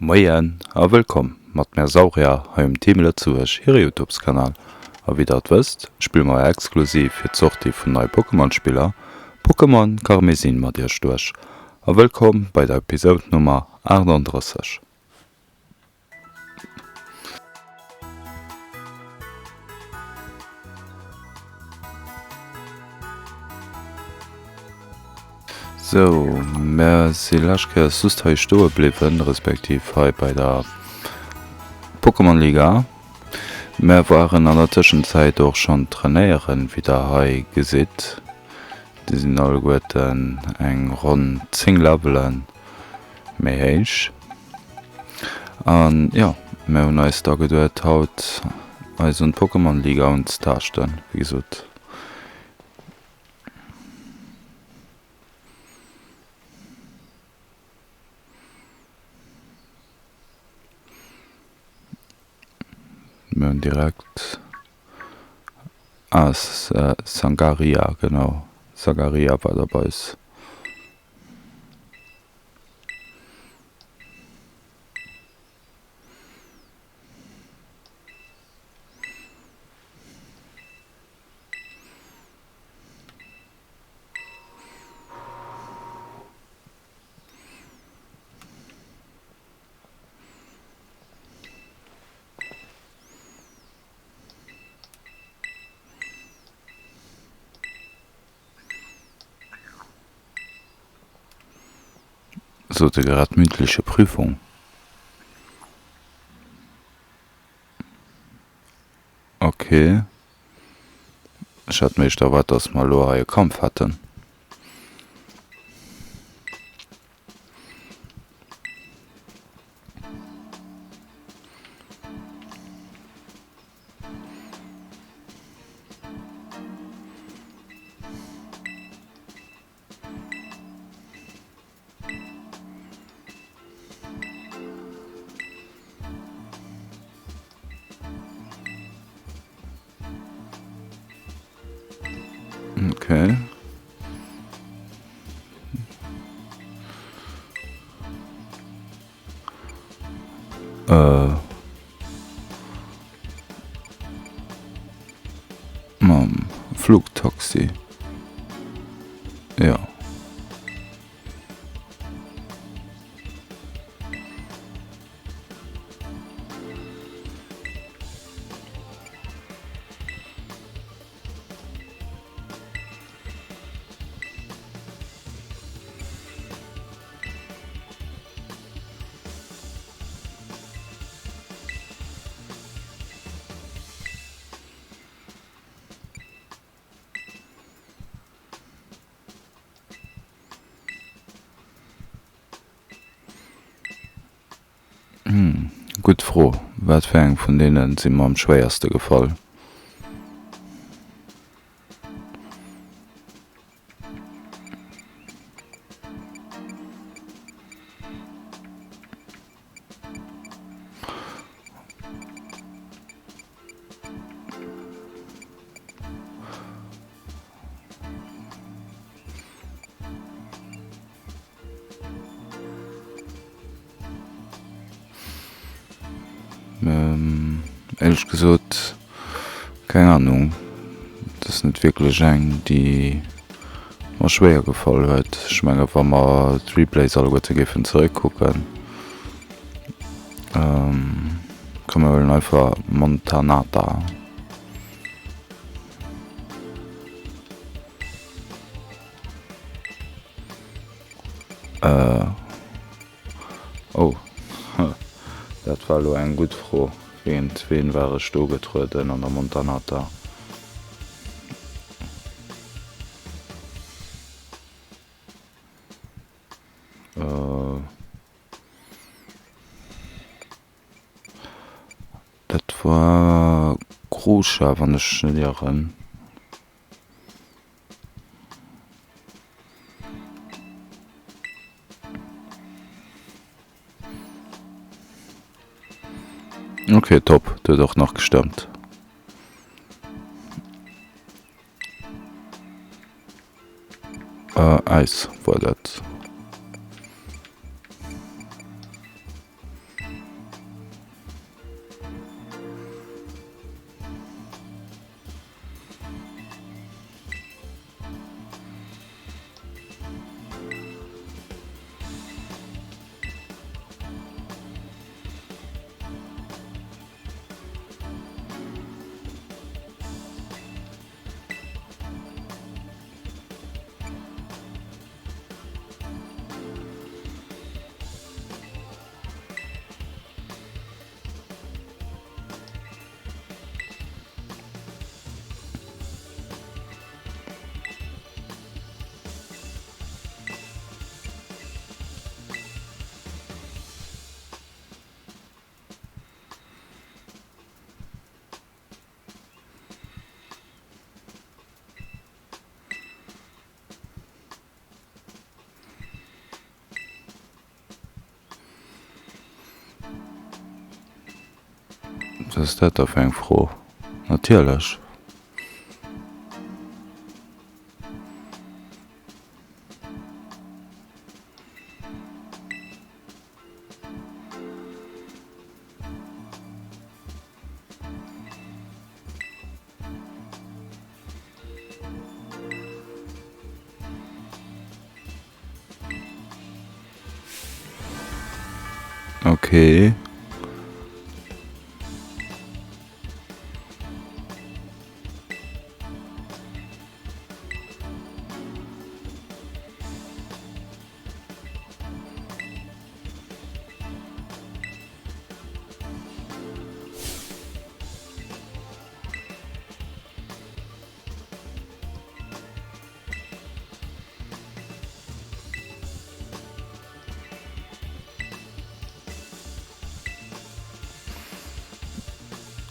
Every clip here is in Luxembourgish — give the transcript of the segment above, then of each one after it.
Moien a wëllkomm mat mär Saurier hei um Team Lëtzebuerg hire Youtubes Kanal. A wéi der et wësst, spille mer exklusiv fir d'Sortie vun neie Pokémon Spiller Pokémon Karmesin mat iech duerch. A wëllkomm bei der Episode Nummer 38. Sou, mär si lescht Kéiers just hei stoe bliwwen, respektiv hei bei der Pokémon Liga. Mär waren an der Tëschenzäit och schonn trainéieren, wéi der hei gesitt. Déi sinn alleguerten eng ronn 10 Levelen méi héich. An jo, mär hunn eis da geduet haut eis un d'Pokémon Liga unzetaaschten. Wéi gesot, mir hunn direkt, ah Sangaria, genau, Sagaria war da bei eis. Sot e grad mündliche Prüfung? Ok. Ech hat méi éischter erwaart, dass mer elo hei e Kampf hätten. Okay. Äh. Mam Flugtaxi. Jo. Hm, gutt Fro. Wat fir eng vun deenen si mer am schwéierste gefall? Éierlech gesot, keng Ahnung. Et ass net wierklech eng, déi mer schwéier gefall huet. Ech menge wa mer d'Replays alleguerte géifen zeréckkucken, komm mir huelen einfach Montanata. Äh. Oh, dat war elo eng gutt Fro. Géint ween war ech do getrueden an der Montanata? Äh. Dat war Grusha, wann ech net irren. Ok top, dat huet och nach gestëmmt. Äis war dat. Wat ass dat da fir eng Fro? Natierlech. Okay.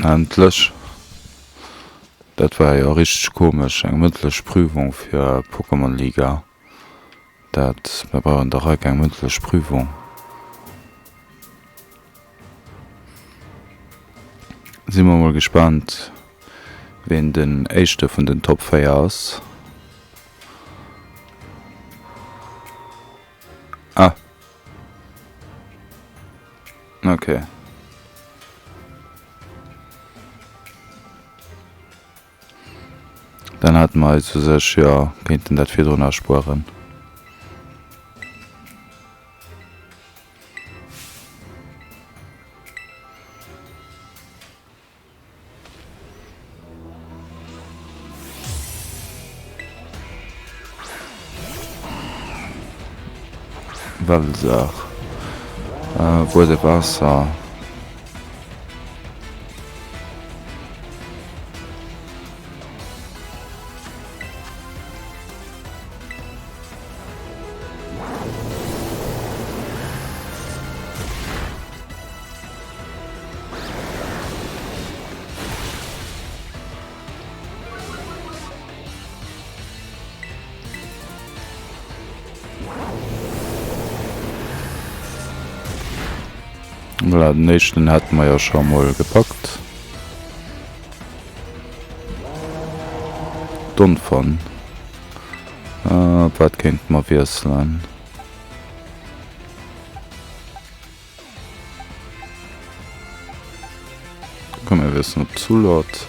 Endlech! Dat war jo richteg komesch, eng mëndlech Prüfung fir Pokémon Liga. Dat, mir brauchen dach hei keng mëndlech Prüfung. Si mer mol gespaant ween den éischte vun den Top 4 ass. Ah. Okay. Dann hätte mer eis u sech jo kéinten dat virdrun erspueren. Welsaach. Wurde Wasser. Voilà, den éischten hätte mer jo scho mol gepackt. Donphan. Op wat kéinte mer wiesselen? Komm mir wiesselen op Zulot.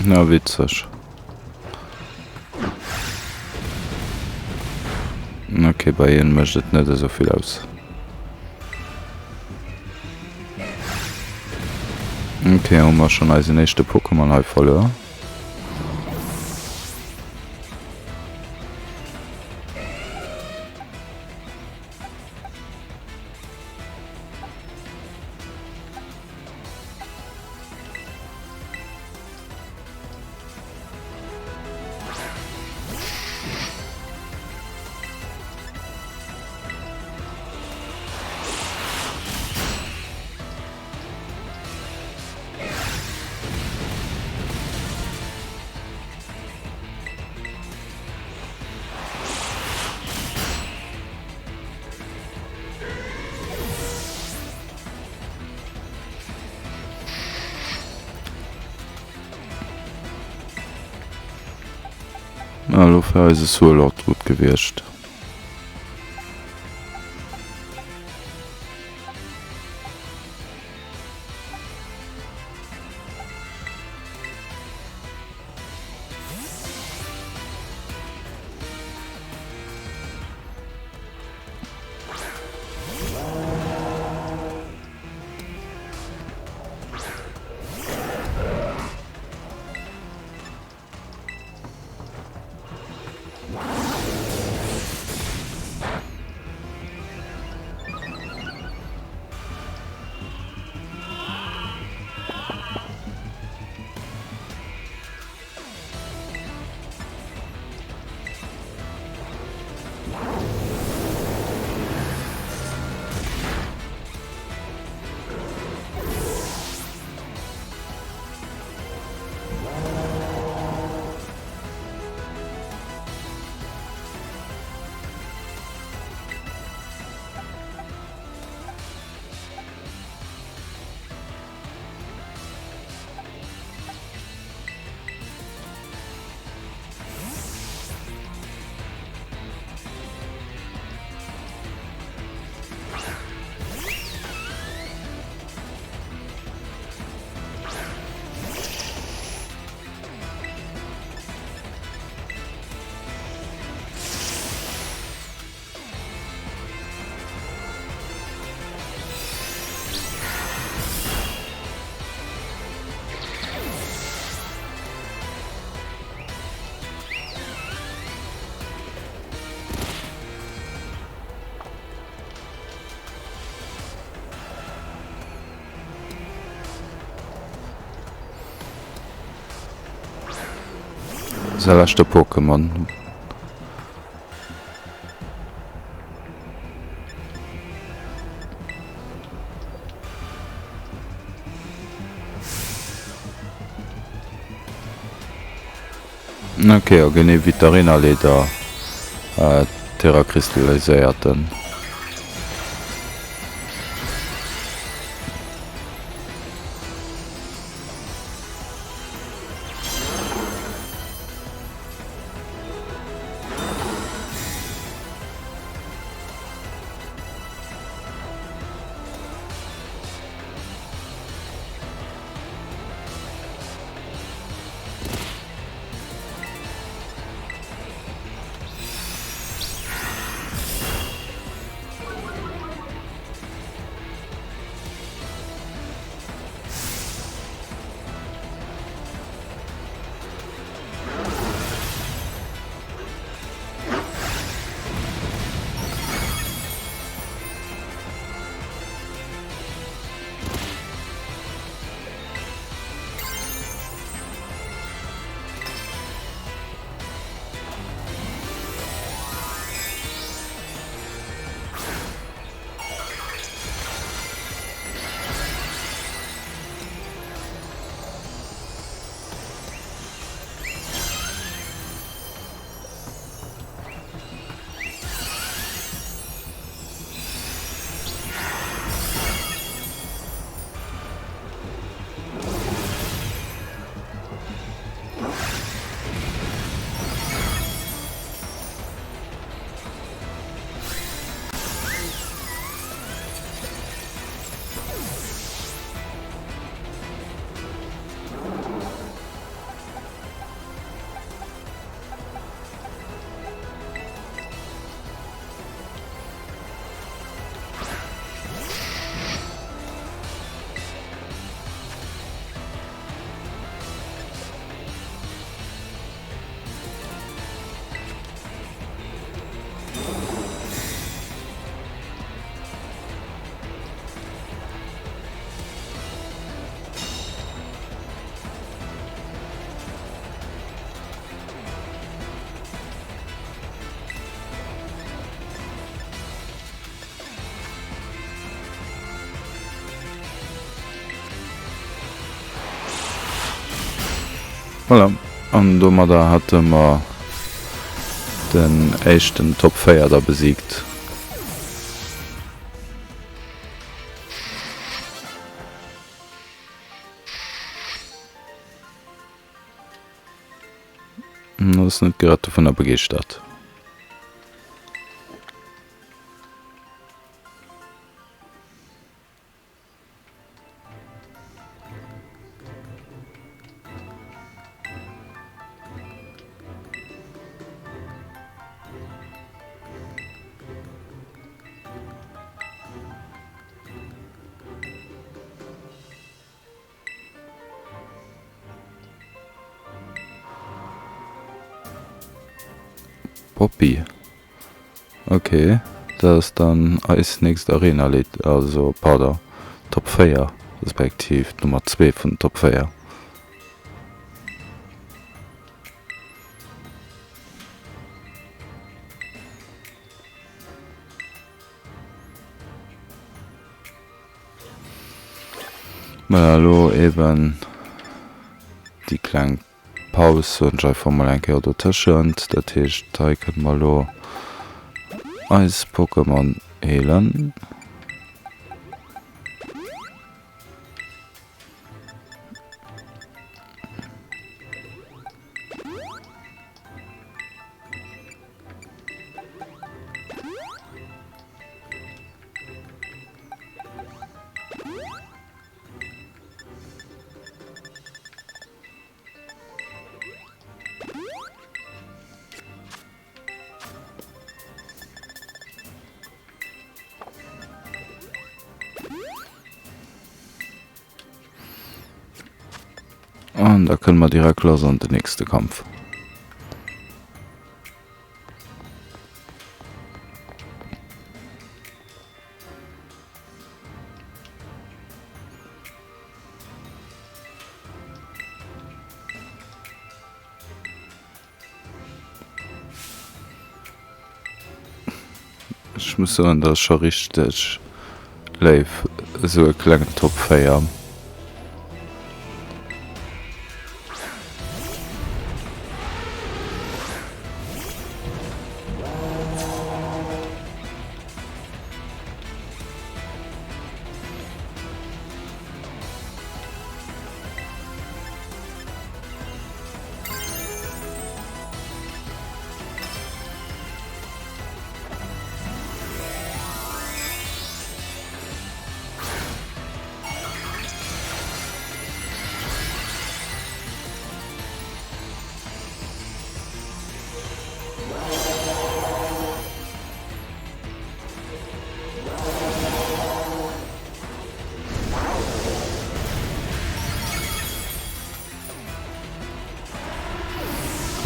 Na witzeg. Okay, bei hien mécht et net esou vill aus. Okay, hu mer schon eisen éischte Pokémon hei verluer. Elo wär eise Surlord gutt gewiescht. Säi leschte Pokémon. Ok, a genee wéi d'Arenaleeder terrakristalliséiert en. Voilà, an domadder hätte mer den éischten Top 4 da besiegt. Ass net grad dovunner begeeschtert. Poppy. Ok, dat ass dann eis nächst Arena Lead, also pardon, Top 4, respektiv d'Nummer 2 vun den Top 4. Voilà, elo eben déi kleng Paus, soen ech einfach mol eng Kéier dotëschent. Dat heescht, hei kënne mer elo eis Pokémon heelen. An da kënne mer direkt lass an den nächste Kampf. Ech muss soen, dat ass scho richteg léif, esou e klengen Top 4.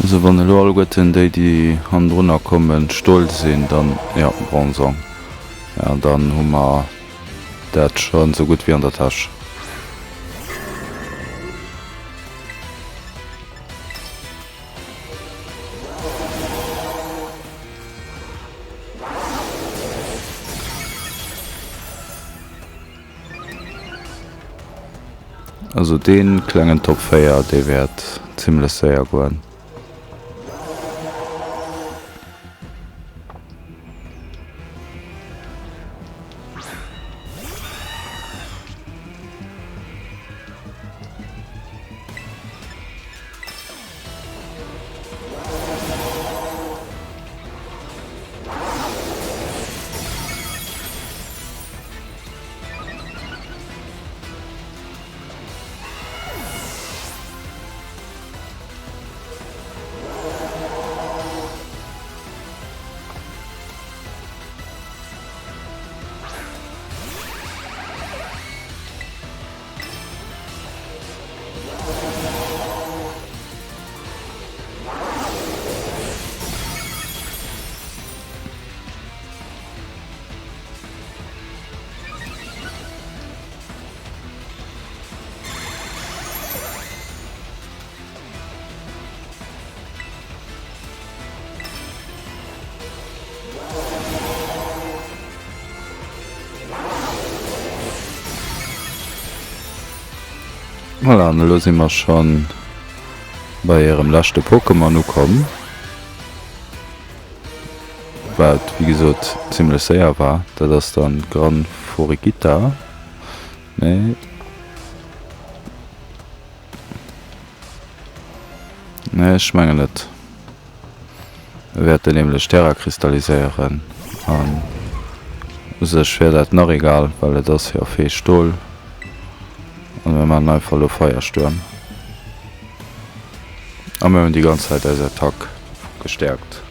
Also wann elo alleguerten déi déi hannendrunner kommen Stol sinn, dann jo Bronzong. Ja dann hu mer dat schonn sou gutt wéi an der Täsch. Also deen klengen Top 4 dee wäert zimlech séier goen. Voilà, an elo si mer schonn bei hirem leschte Pokémon ukomm. Wat wéi gesot zimlech séier war. Dat ass dann Gran Furigita. Nee. Nee, ech mengen net. Mir wäerten nämlech Terra kristalliséieren an u sech wär dat nach egal, well et ass jo Fee Stol an mir maachen einfach elo Feierstuerm a mir hunn déi ganz Zäit eis Attack gestäerkt.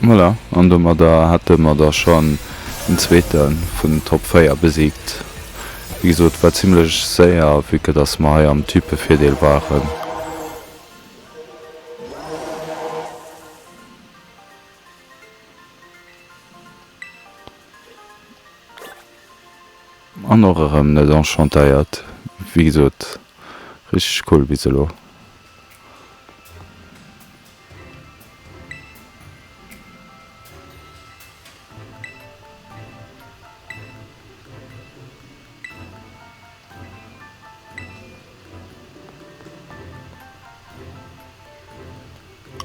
Voilà, an domadder hätte mer da schonn den zweete vun den Top 4 besiegt. Wéi gesot, war zimlech séier, vue que dass mer hei am Typevirdeel waren. An och erëm net enchantéiert. Wéi gesot, richteg cool bis elo.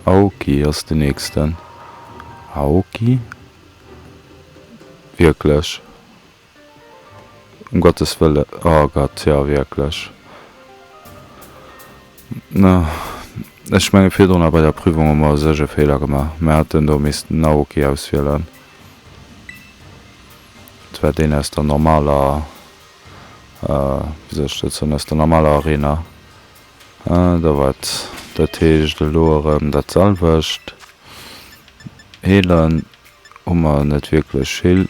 Aoki ass den nächsten. Aoki? Wierklech? Um Gottes Wëlle, oh Gott, jo wierklech. Ech menge virdrun bei der Prüfung hu mer u sech e Feeler gemaach. Mer hätten do missten Aoki auswielen. Dat war deen aus der normaler, wéi soll ech dat soen, aus der normaler Arena. Da wat, dat heescht elo erëm dat selwecht. Heelen. Hu mer net wierklech vill.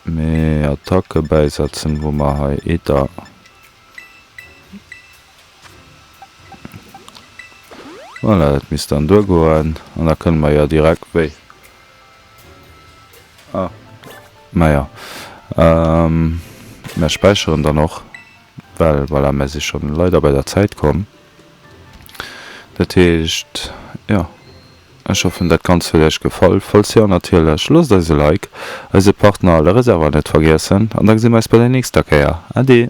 Mee Attacke bäisetzen, wou mer hei Ether. Voilà, dat misst dann duergoen. An da kënne mer jo direkt wéi. Ah, maja. Mer späicheren dann och, well voilà, mer si schonn leider bei der Zäit komm. Dat heescht, jo, ech hoffen dat Ganzt huet Iech gefall. Falls jo, natierlech, loosst eis e Like, eise Partner Le Réservoir net vergiessen an da gesi mer eis bei der nächster Kéier. Ade!